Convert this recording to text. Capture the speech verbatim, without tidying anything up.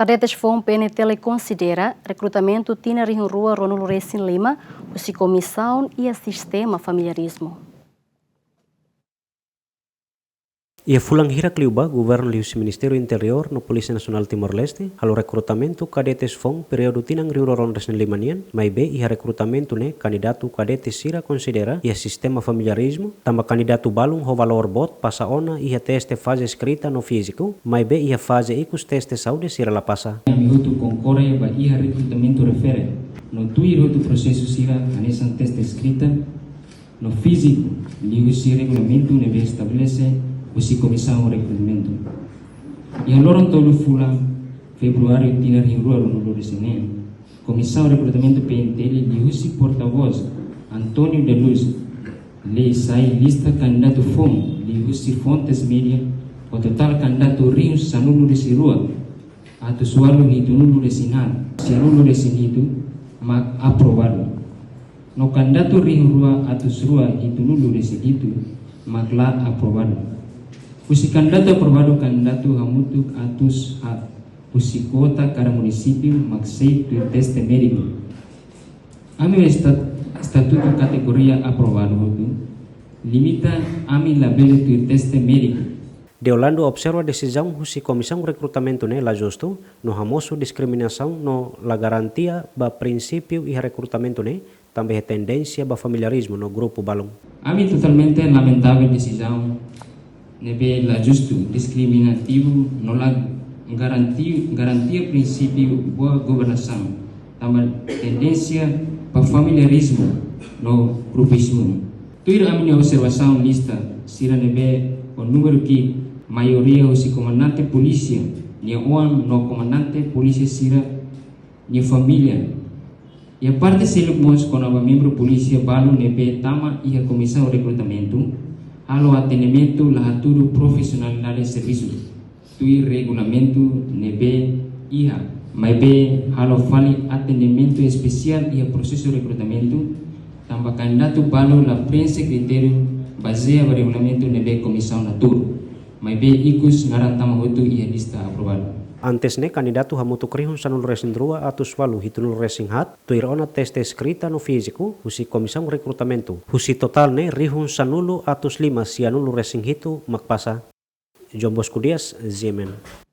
Kadetes foun P N T L konsidera rekrutamentu tinan rihun rua ruanulu resin lima husi komisaun iha sistema familiarizmu. Iha fulan hirak liubá, governu liuhusi Ministériu Interiór no Polísia Nasionál Timor-Leste halo rekrutamentu kadetes foun períodu tinan rihun rua ruanulu resin lima nian, maibé iha rekrutamentu ne'e kandidatu kadete sira konsidera iha sistema familiarizmu, tanba kandidatu balun ho valór boot pasa ona iha teste faze eskrita no fíziku, maibé iha faze ikus teste saúde sira la pasa. Ami hotu konkorre ba iha rekrutamentu refere, no tuir hotu prosesu sira hanesan teste eskrita no fíziku, liuhusi regulamentu ne'ebé estabelese husi Komisaun Rekrutamentu. Iha loron tolu fulan Fevereru tinan rihun rua ruanulu resin neen, Komisaun Rekrutamentu P N T L liuhusi portavós António da Luz, lei sai lista kandidatu foun liuhusi fontes média, ho totál kandidatu rihun sanulu resin rua atus ualu hitunulu resin haat, sianulu resin hitu mak aprovadu. No kandidatu rihun rua atus rua hitunulu resin hitu mak la aprovadu. Husi kandidatu aprovadu, kandidatu hamutuk atus haat, husi kuota kada munisípiu mak sei tuir teste médiku. Ami estat-, estatutu kategoria aprovadu hotu limita ami labele tuir teste médiku. Deolando observa desizaun husi Komisaun Rekrutamentu ne'e la justu, no hamosu diskriminasaun no la garantia ba prinsípiu iha rekrutamentu ne'e, tanba iha tendénsia ba familiarizmu no grupu balun. Ami totalmente lamentavel desizaun ne'ebé la justu, diskriminativu no la garanti-, garantia prinsípiu boa governasaun, tanba tendénsia ba familiarizmu no grupismu. Tuir ami-nia observasaun, lista sira ne'ebé ho númeru ki'ik, maioria husi komandante polísia nia oan no komandante polísia sira-nia família. Iha parte seluk mós kona-ba membru polísia balu ne'ebé tama iha Komisaun Rekrutamentu, halo atendimentu la hatudu profisionalidade servisu tuir regulamentu ne'ebé iha, maibé halo fali atendimentu espesiál iha prosesu rekrutamentu, tanba kandidatu balu la preenxe kritériu bazeia ba regulamentu ne'ebé komisaun hatudu, maibé ikus ngaran tama hotu iha lista aprovadu. Antes ne'e, kandidatu hamutuk rihun sanulu resin rua atus ualu hitunulu resin haat, tuir ona teste eskrita no fíziku husi Komisaun Rekrutamentu. Husi totál ne'e, rihun sanulu atus lima sianulu resin hitu mak pasa. João Bosco Dias, G M N.